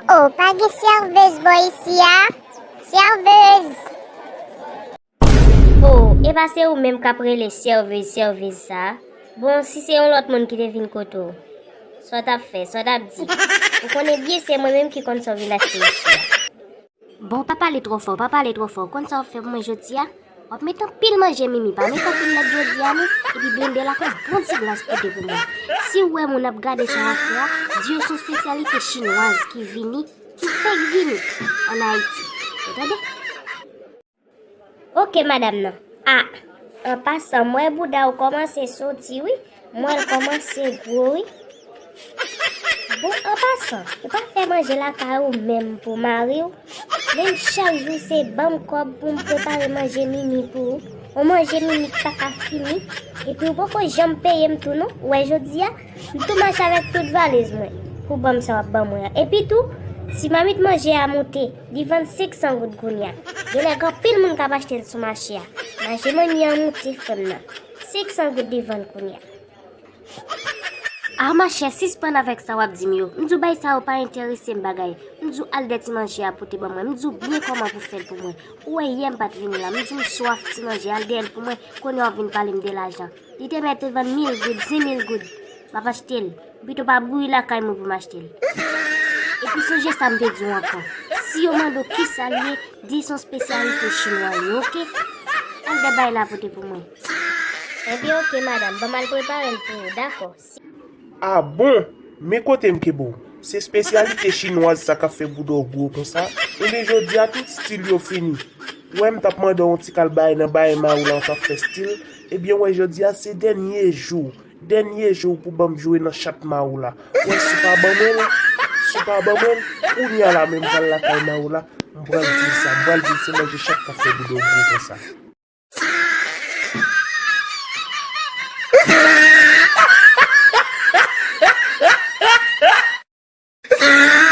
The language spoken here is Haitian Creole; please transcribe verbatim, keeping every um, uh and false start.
Oh, pa gen sèvez bò isi a? Sèvez! Oh, e pa se ou menm k ap rele sèvez, sèvez sa a? Bon, si se yon lòt moun ki te vin kote w, sa w t ap fè, sa w t ap di? Ou konnen byen se mwen menm ki konn sa w vin achte isi a. Bon, pa pale twò fò, pa pale twò fò. Ou konn sa w ap fè pou mwen jodi a? W ap mete anpil manje Mimi, pa mete anpil nèt jodi a non, epi blende l ak yon bon ti glas pote pou mwen. Si w wè moun ap gade sa w ap fè a, di yo se yon espesyalite chinwaz ki vini, ki fèk vini ann Ayiti. Ou tande? Oke, madanm nan. A, an pasan, m wè bouda w kòmanse soti, wi. M wè l kòmanse gwo, wi. Bon, an pasan, ou pa fè manje lakay ou menm pou mari w? Menm chak jou se ban m kòb pou m prepare manje Mimi pou ou. Yon manje Mimi k pa ka fini. Epi ou poko janm peye m tou non. Ou wè jodi a, m tou mache avèk tout valiz mwen pou ban m sa w ap ban mwen an. Epi tou, si mamit manje a moute, li vann senk san goud kounye a. Genlè gen anpil moun k ap achte l sou mache a. Manje manmi an moute, frè m nan. Senk san goud li vann kounye a. Ah, machè, sispann avèk sa w ap di m yo. M di w bagay sa yo pa enterese m bagay. M di w al dèyè ti manje a pote ban mwen. M di w byen kòman pou fè l pou mwen. Ou wè yè m pa t vini la. M di w m swaf ti manje, al dèyè l pou mwen. Kounye a w vin pale m de lajan. Li te mèt vann mil goud, senk mil goud. M ap achte l. Pito pa bouyi lakay mwen pou m achte l. Epi sonje sa m te di w ankò. Si yo mande w kisa l ye, di se yon espesyalite chinwa l ye, oke? Al dèyè bagay la pote pou mwen. Ebyen, oke, madanm. Ban m al prepare l pou ou, dakò. Si A bon? Men kote m kenbe w. Se espesyalite chinwaz sa k ap fè bouda w gwo konsa. Ebyen, jodi a tout stil yo fini. Ou wè m t ap mande w yon ti kal bagay nan bagay mari w la, w t ap fè stil. Ebyen, w wè jodi a se dènye jou. Dènye jou pou ban m jwe nan chat mari w la. Ou wè si w pa ban mwen l, si w pa ban mwen l, kounye a la menm pral lakay mari w la, m pral di l sa, m pral di l se manje chat k ap fè bouda w gwo konsa.